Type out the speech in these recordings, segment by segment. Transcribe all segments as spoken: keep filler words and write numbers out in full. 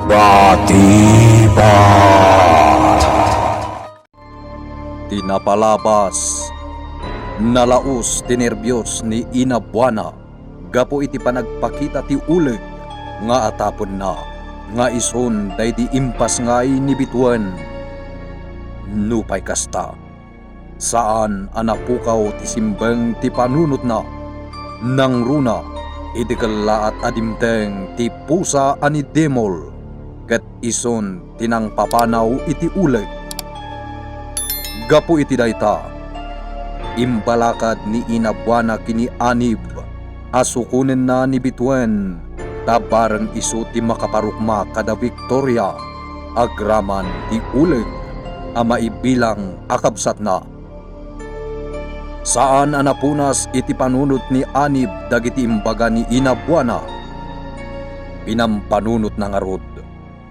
Batibat. Ti napalabas, nalaus ti nerbios ni Ina Buana gapu iti panagpakita ti uleg nga atapenna nga isun daydi impasngay ni Bituen. Nupay kasta, saan a napukaw ti simbeng ti panunotna. Nangruna idi kellaat a dimteng ti pusa a ni Demol ket isun ti nangpapanaw iti uleg. Gapu iti dayta, imbalakad ni Ina Buana ken ni Anib a sukonenna ni Bituen ta bareng isu ti makaparukma kada Victoria agraman ti uleg a maibilang a kabsatna. Saan a napunas iti panunot ni Anib dagiti imbaga ni Ina Buana. Pinampanunotna ngarud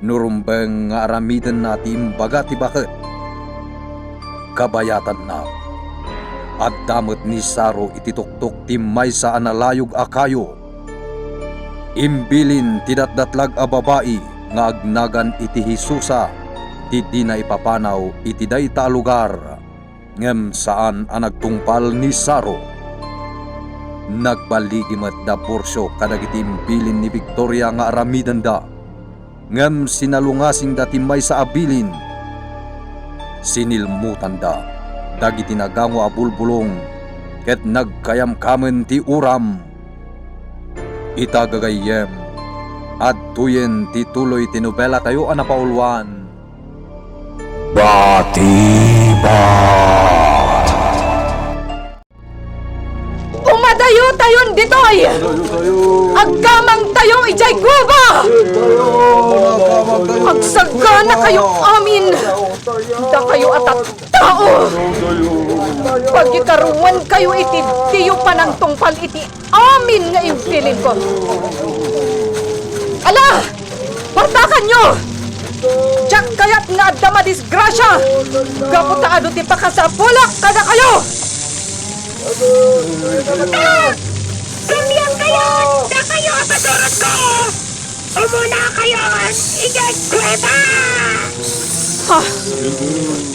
no rumbeng nga aramidenna ti imbaga ti baket. Kabayatanna, adda met ni Saro iti tuktok ti maysa a nalayog a kayo. Imbilin ti datdatlag a babai nga agnagan iti Jesusa ti dina ipapanaw iti dayta a lugar, ngem saan a nagtungpal ni Saro. Nagbaligi met da Borcio kadagiti imbilin ni Victoria nga aramidenda, ngem sinalungasingda ti maysa a bilin. Sinilmutanda dagiti nagango a bulbulong ket nagkayamkamen ti uram. Ita gagayyem, adtoyen ti tuloy ti nobelatayo a napauluan, Batibat. Umadayotayon ditoy! Agkamangtayo idiay kuweba! Agsaganakayo amin! Dakayo a tattao! Pagikaruankayo iti diyo panangtungpal iti amin nga imbilinko. Ala! Partakanyo! Diak kayat nga adda madisgrasia gapu ta adu ti pakasapulak kadakayo! Ah! Rumiangkayo! Dakayo a pasurotko! Umunakayon idiay kuweba! Ha?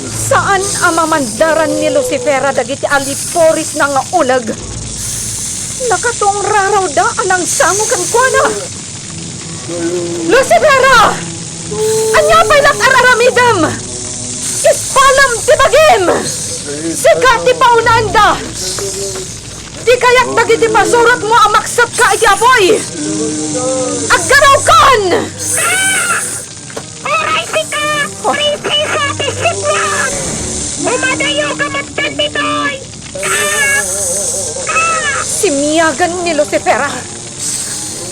Saan a mamandaran ni Lucifera dagiti alipurisna nga uleg? Nakatungrarawda a nangsango kenkuana. Lucifera! Ania pay la ti ar-aramidem? Ispalem ti bagim! Sika ti paunanda! Di kayat dagiti pasurotmo a maksetka iti apuy! Aggarawkan! Uray sika, prinsesa ti Sitwon! Umadayoka metten ditoy! Simiagan ni Lucifera.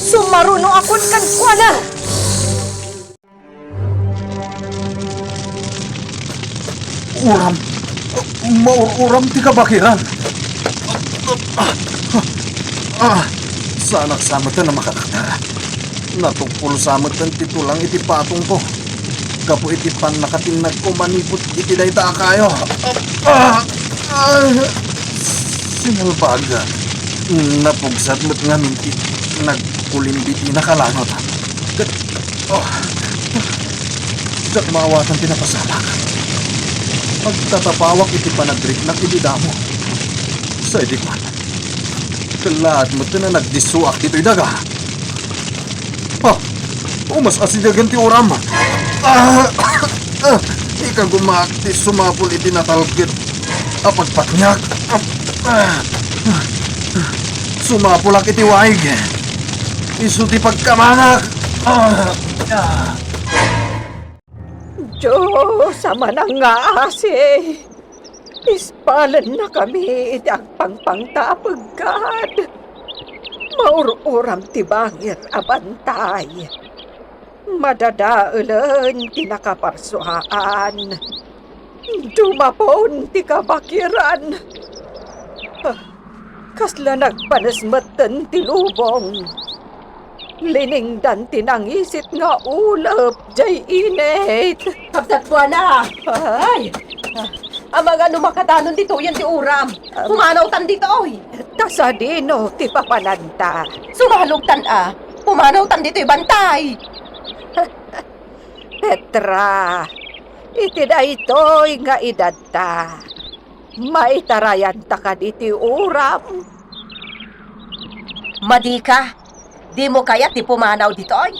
Sumarunoakon kenkuana. Uram. Maur-uram ti kabakiran. Ah, ah, saanak sa metten a makadakder. Natupol sa metten ti tulang iti patongko gapu iti pannakatinnagko manipud iti dayta a kayo. Ah! Ah! Sinalbag. Napugsat met ngamin ti nagkulimbi ti nakalangot. Ket, oh, diak maawatan ti napasamak. Agtatapawak iti panagriknak iti damo. Sa idi kuan, kellaat met a nagdissoak ditoy daga. Ah! Umas-asidagan ti uram. Ah! Ah! Ikagumaak ti sumapul iti natalged a pagpatniak. Ah! Sumapulak iti waig. Isu ti pagkamanak. Ah! Ah! Dios a manangngaasi, ispalennakami iti agpangpangta a peggad. Maur-uram ti bangir a bantay. Madadaelen ti nakaparsuaan. Dumapon ti kabakiran. Ah, kasla nagpanes metten ti lubong. Liningdan ti nangisit nga ulep jay init. Kabsat Buana! Ay! Amangan no makadanon ditoyen ti uram. Pumanawtan ditoy. Ta sadino ti papananta? Sumalogtan a. Pumanawtan ditoy bantay. Petra, iti daytoy nga edadta, maitarayanta kadi ti uram? Madika, dimo kayat ti pumanaw ditoy?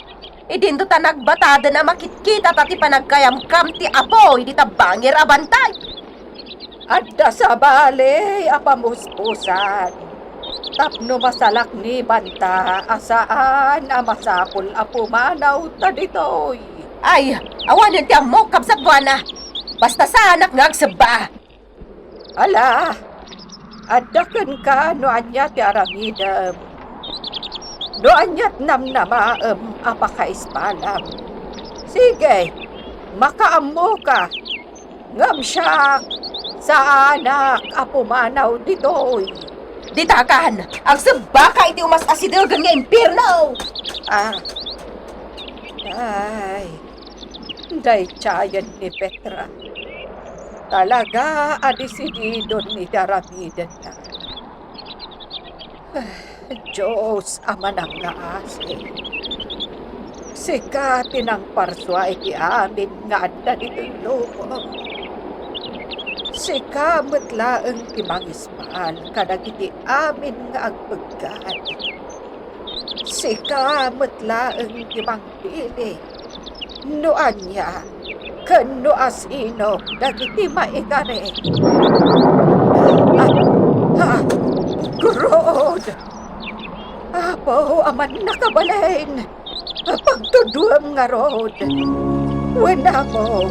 Idinto ta nagbataden a makitkitata ti panagkayamkam ti Apo idi ta bangir a bantay. Adda sabali a pamuspusan tapno masalaknibanta a saan a masapul a pumanawta ditoy. Ay, awanen ti ammok, Kabsat Buana. Basta saanak nga agsebba. Ala, adda kenka no ania ti aramidem. No aniat namnamaem a pakaispalam. Sige, makaammoka. Ngem siak, saanak a pumanaw ditoy. Ditakan, agsebbaka iti umas-asidegen nga impierno! Ah. Ay, daydiayen ni Petra. Talaga a desididon iti aramidenna. Dios a manangngaasi, sika ti nangparsua iti amin nga adda ditoy lubong. Sika met laeng ti mangismal kadagiti amin nga agpeggad. Sika met laeng ti mang- Dili. No ania, ken no asino dagiti maikari. Ah, ah, ngarud! Apo a mannakabalin, pagtuduem ngarud. Wen, Apo,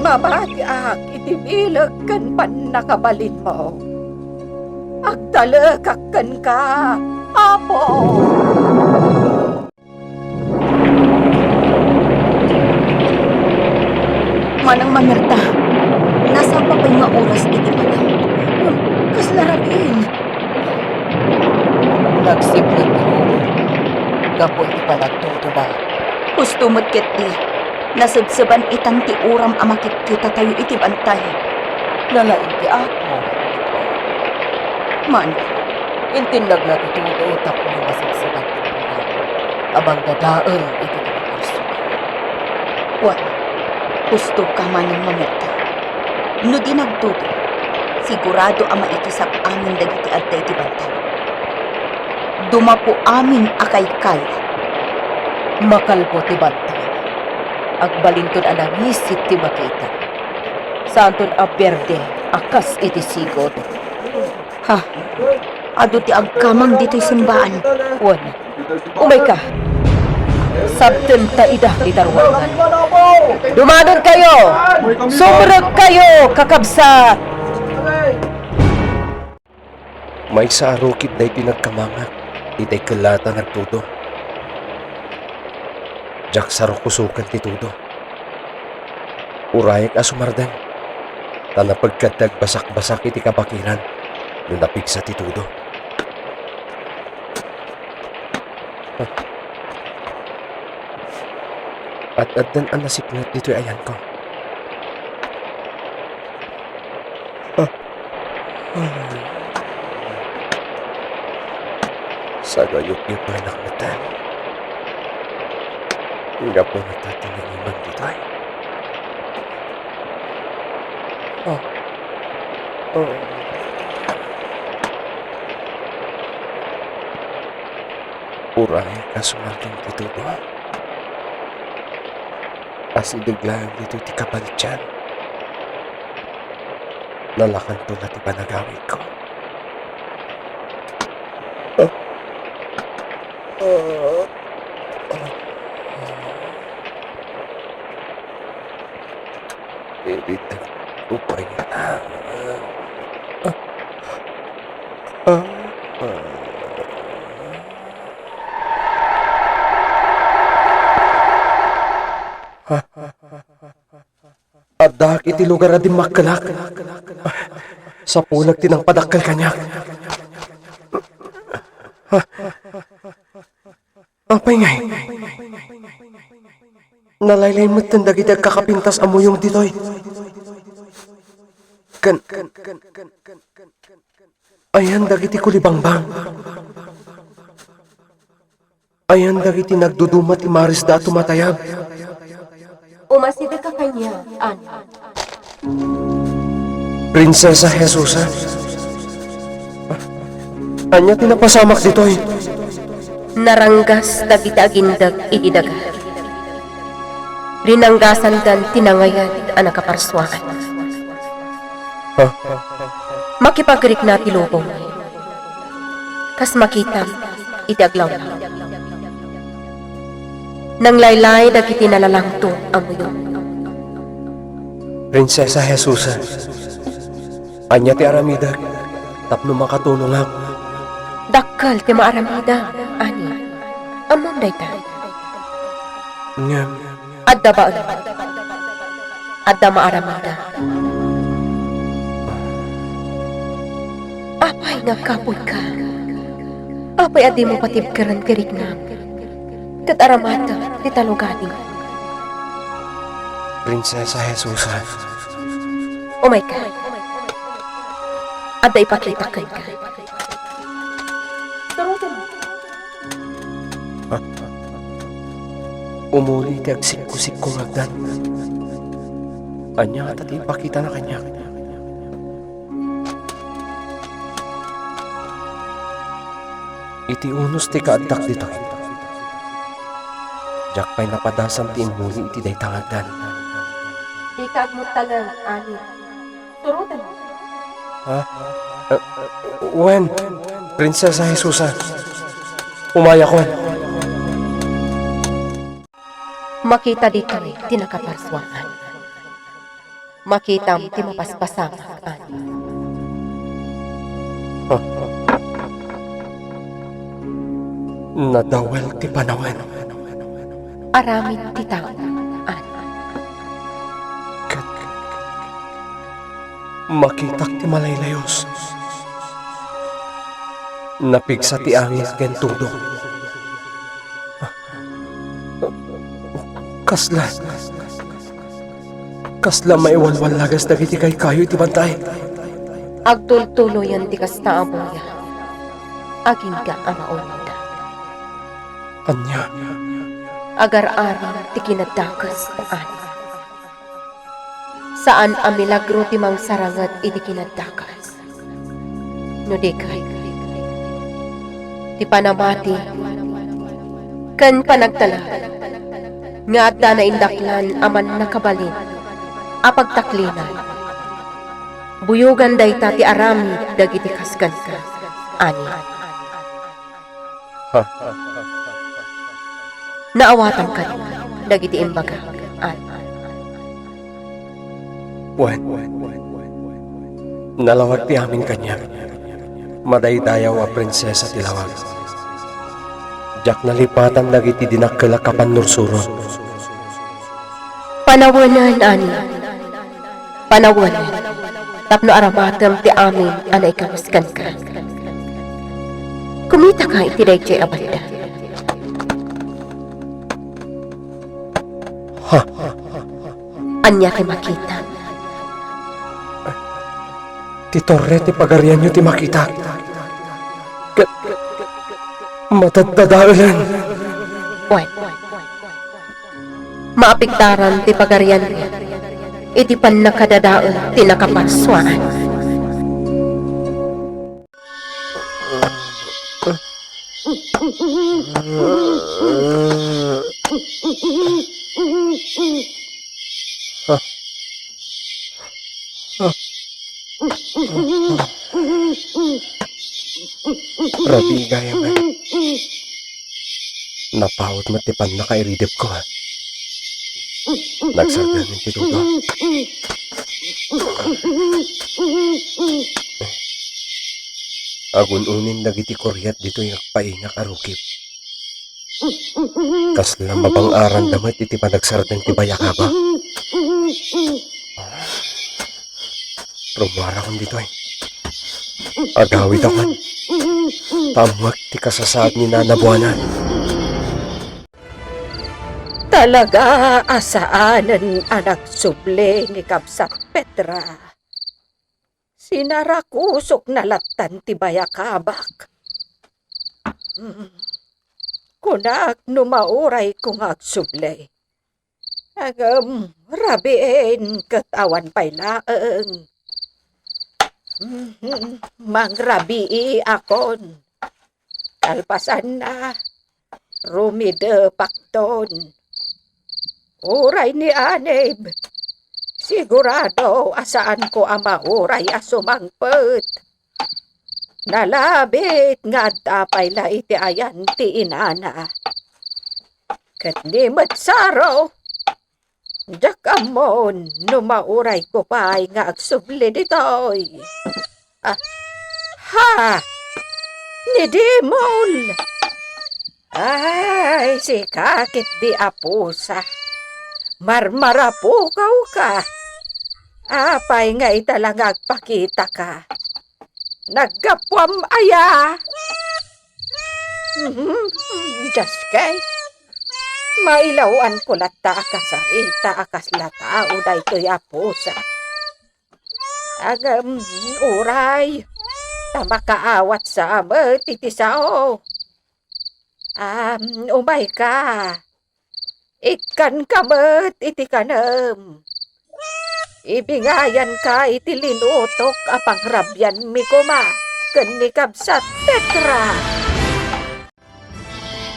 mamatiak iti bileg ken pannakabalinmo. Agtalekak kenka, Apo! Manang Mamerta, nasapa pay nga oras iti manang. Ngem kasla rabiin? Nagsipnget ti ulo gapu iti panagtudona. Husto met ketdi, nasebseban itan ti uram a makitkitatayo iti bantay. Nalaing ti Apo. Manang, intinnagna ti tudo tapno masebseban ti uram a mangdadael iti naparsua. Wen, hustoka, Manang Mamerta. No di nagtudo, sigurado a maikisap amin dagiti adda iti bantay. Dumapo amin a kaykay. Makalbo ti bantay. Agbalinton a nangisit ti makita. Saanton a berde a kas iti sigud. Ha? Adu ti agkamang ditoy simbaan. Wen, umayka. Sabtenta ida ita ruangan. Dumanonkayo! Sumrekkayo, kakabsat! Maysa a rukit daytoy nagkamangak itay kellata nagtudo. Diak sarukusoken ti tudo. Urayek a sumardeng, ta napegkatta agbasakbasak iti kabakilan no napigsa ti tudo. Ad-addan a nasipnget ditoy ayanko. Sagayup-yupenak metten. Gapu ta tiniliman ditoy. Oh. Oh. Uray a sumangkeng ti tudo. Asideg laeng ditoy ti kabalitian. Nalakanto la ti panagawidko. Iritek ko pay. Addaak iti lugar a dimmakkelak. Sapulek ti nangpadakkel kaniak. Apay ngay? Nalaylay metten dagiti agkakapintas a muyong ditoy. Ken, ayan dagiti kulibangbang. Ayan dagiti nagduduma ti marisda a tumatayab. Umasidegka kaniak, Ana. Prinsesa Jesusa, ania ti napasamak ditoy? Naranggas dagiti agindeg iti daga. Rinanggasandan ti nangayat a nakaparsuaan. Ha? Makipagrikna ti lubong. Kas makitam iti aglawlaw. Nanglaylay dagiti nalalangtod a muyo. Prinsesa Jesusa, ania ti aramidek tapno makatulongak? Dakkel ti maaramidam, Ani. Ammom dayta. Ngem, adda bael. Adda maaramidam. Apay nga agkapuy ka? Apay a dimo patibkeren ti riknam? Ket aramatem ti talugadi. Prinsesa Jesusa. Umayka. Adda ipakitak kenka. Ha? Umuli ti agsikkosikko nga agdan. Ania ngata ti ipakitana kaniak? Iti unos ti kaaddak ditoy, diak pay napadasan ti immuli iti dayta nga agdan. Dika agmuttalen, Ani. Suroten. Ha? Eh, wen, Prinsesa Jesusa, umayakon. Makita ditoy ti nakaparsuaan. Makitam ti mapaspasamak, Ani. Nadawel ti panawen. Aramid ti tao, Ani. Ket makitak ti malaylayus. Napigsa ti angin ken tudok. Kasla, kasla maiwalwallagas dagiti kaykayo iti bantay. Agtultuloyen ti kasta a buya. Agingga a maunada. Ania? Agar-aram ti kinadakes, Ani. Saan a milagro ti mangsaranget iti kinadakes. No di ket, ti panamati ken panagtalek nga adda naindaklan a mannakabalin a pagtaklinan. Buyogan dayta ti aramid dagiti kas kenka, Ani. Ha? Naawatan kadi dagiti imbagak, Ani. Wen, nalawag ti amin kaniak. Madaydayaw a prinsesa ti lawag. Diak nalipatan dagiti dinakkel a kapannursuron. Panawenen, Ani. Panawen, tapno aramatem ti amin a naikawes kenka. Kumitaka iti daytoy a banda. Ha? Ania ti makitam? Ti torre ti pagarianyo ti makitak. Ket madaddadaelen. Wen. Maapigtaran ti pagarianmi iti pannakadadael ti nakaparsuaan. Rabii gayam. Napaut met ti pannakairidepko. Nagsardengen ti tudo. Agun-unin dagiti kuriat ditoy agpaingak a rukib. Kasla mabang-aranda met iti panagsardeng ti bayakabak. Rummuarakon ditoy. Agawidakon. Ta ammoak ti kasasaad ni Nana Buana. Talaga a saanen a nagsubli ni Kabsat Petra. Sinarakusokna lattan ti bayakabak. Mm. Kunak no maurayko nga agsubli. Ngem, rabiin ket awan pay laeng. Mhm, mangrabiiakon. Kalpasanna, rumidepakton. Uray ni Anib, sigurado a saanko a mauray a sumangpet. Nalabit nga adda pay la iti ayan ti inana. Ket ni met Saro, diak ammo no maurayko pay nga agsubli ditoy. Ah, ha! Ni Dimol! Ay, sika ketdi a pusa. Marmarapukawka. Apay nga ita la nga agpakitaka? Naggapuam aya? Mhm, Dios kay. Mailawanko latta a kasarita a kasla tao daytoy a pusa. Ngem, uray, ta makaawat sa met iti sao. Am, umayka. Ikkanka met iti kanem. Ibingayanka iti linutok a pangrabianmi koma ken ni Kabsat Tetra.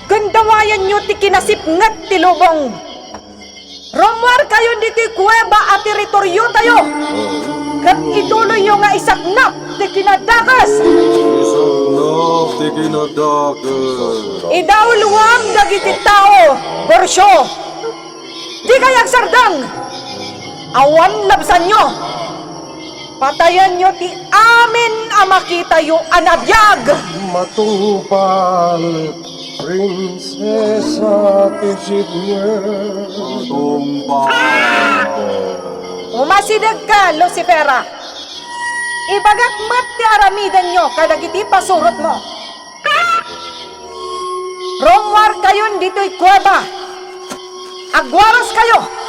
Gandawayanyo ti kinasipnget ti lubong. Rummuarkayon ditoy kuweba a teritoriotayo, ket ituloyyo nga isaknap ti kinadakes. Isaknap ti kinadakes. Idauluam dagiti tao, Borcio. Dikay agsardeng. Awan labsanyo. Patayenyo ti amin a makitayo a nabiag. Matungpal, Prinsesa ti Sibnget. Matungpal. Umasidegka, Lucifera. Ibagak met ti aramidenyo kadagiti pasurotmo. Rummuarkayon ditoy kuweba. Agwaraskayo.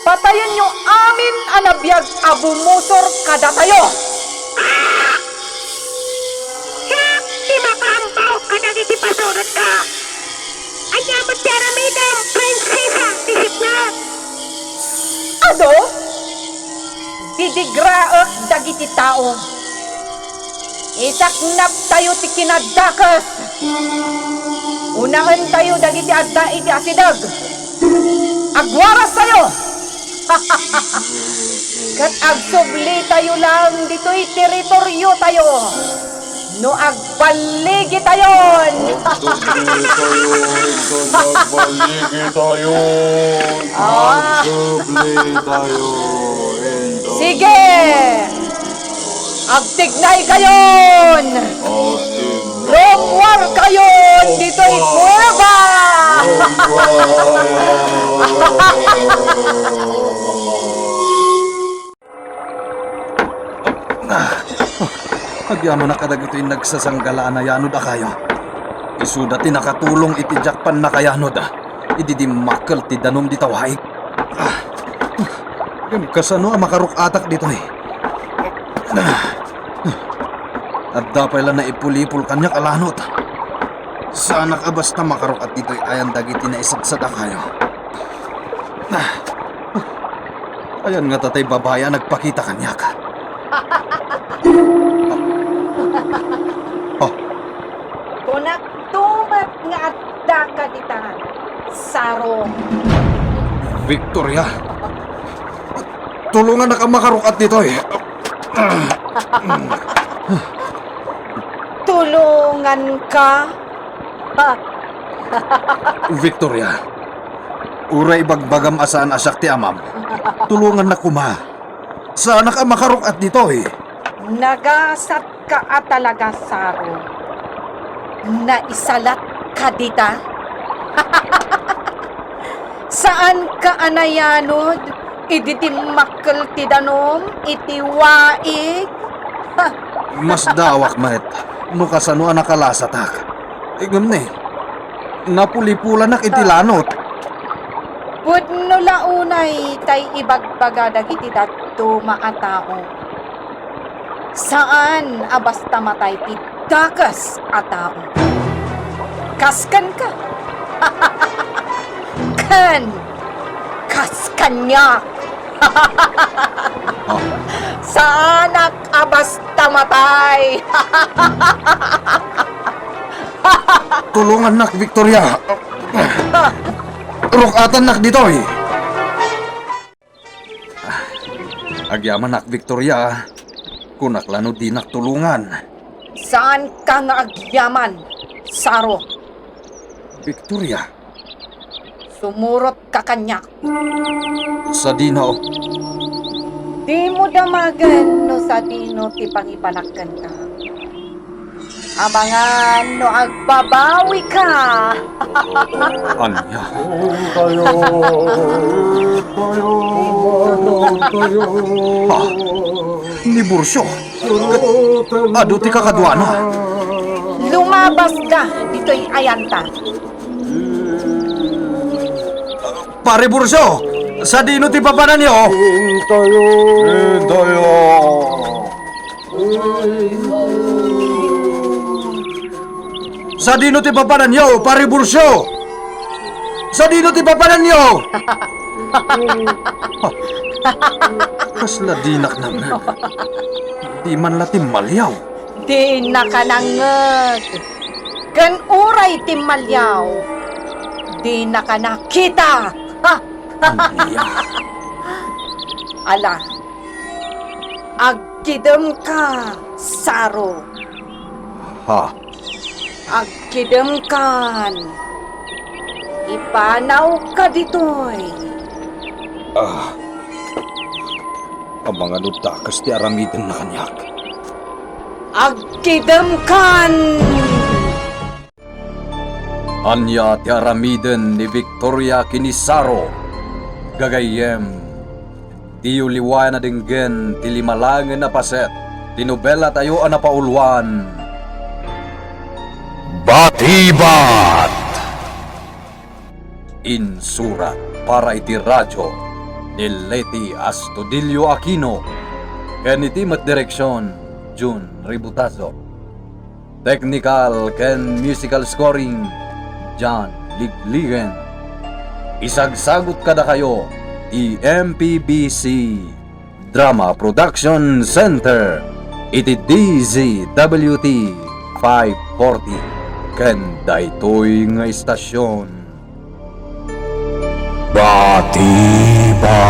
Patayenyo amin a nabiag a bumusor kadatayo. Siak ti makaammo kadagiti pasurotka. Ania met ti aramidem, Prinsesa ti Sibnget? Adu, didigraek dagiti tao. Isaknaptayo ti kinadakes. Unaentayo dagiti adda iti asideg. Agwarastayo. Ket agsublitayo laeng ditoy teritoriotayo no agballigitayon. Agsublitayo, inton agballigitayon. Ah. Agsublitayo, inton. Sige! Agtignaykayon! Agtignay. Rummuarkayon ditoy kuweba! Rummuar! Ah, agyamanak kadagitoy nagsasanggalaan a yanod a kayo. Isuda ti nakatulong iti diak pannakayanod, ah, idi dimmakkel ti danum dita waig. Ah, ngem kasano a makaruk-atak ditoy? Ah, adda pay la naipulipol kaniak a lanot. Saanak a basta makaruk-at ditoy ayan dagiti naisadsad a kayo. Ah, ayan ngata tay babai a nagpakita kaniak. Oh. Kunakto met nga addaka dita, Saro. Victoria, tulongannak a makaruk-at ditoy. Tulonganka? Victoria, uray ibagbagam a saan a siak ti amam, tulongannak koma. Saanak a makaruk-at ditoy. Nagasatka a talaga, Saro. Naisalatka dita? Saanka a nayanod idi dimmakkel ti danum iti waig? Masdaawak met no kasano a nakalasatak. Ngem ne, napulipolanak iti lanot. Pudno la unay tay ibagbaga dagiti dadduma a tao. Saan a basta matay ti dakes a tao. Kas kenka. Ken kas kaniak. Saanak a basta matay. Tulongannak, Victoria. Ruk-atannak ditoy. Agyamanak, Victoria. Kunak la no dinak tulongan. Saanka nga agyaman, Saro. Victoria. Sumurotka kaniak. Sadino? Dimo damagen no sadino ti pangibanak kenka. Amangan no agbabawika. Ania? Tayo, tayo, tayo. Ah, ni Burcio. Ket adu ti kakaduana. Lumabasda ditoy ayanta. Pare Burcio, sadino ti papananyo? Intayo. Intayo. Sadino ti papananyo, Pare Burcio? Sadino ti papananyo? Kasla dinak nangngeg. Di man la timmaliaw. Dinaka nangngeg. Ken uray timmaliaw, dinaka nakita. Ha? Ania? Ala, agkidemka, Saro. Ha? Agkidemkan. Ipanawka ditoy. Ah. Amangan no dakes ti aramidenna kaniak. Agkidemkan! Ania ti aramiden ni Victoria ken ni Saro? Gagayyem, diyo liwayan a denggen ti lima laengen a paset ti nobelatayo a napauluan, Batibat! Insurat para iti radio ni Leti Astudillo Aquino, ken iti met direksion, Jun Ributazo. Technical ken musical scoring, John Ligligen. Isagsagut kadakayo ti M P B C Drama Production Center iti D Z W T five forty ken daytoy nga istasion. Batiba.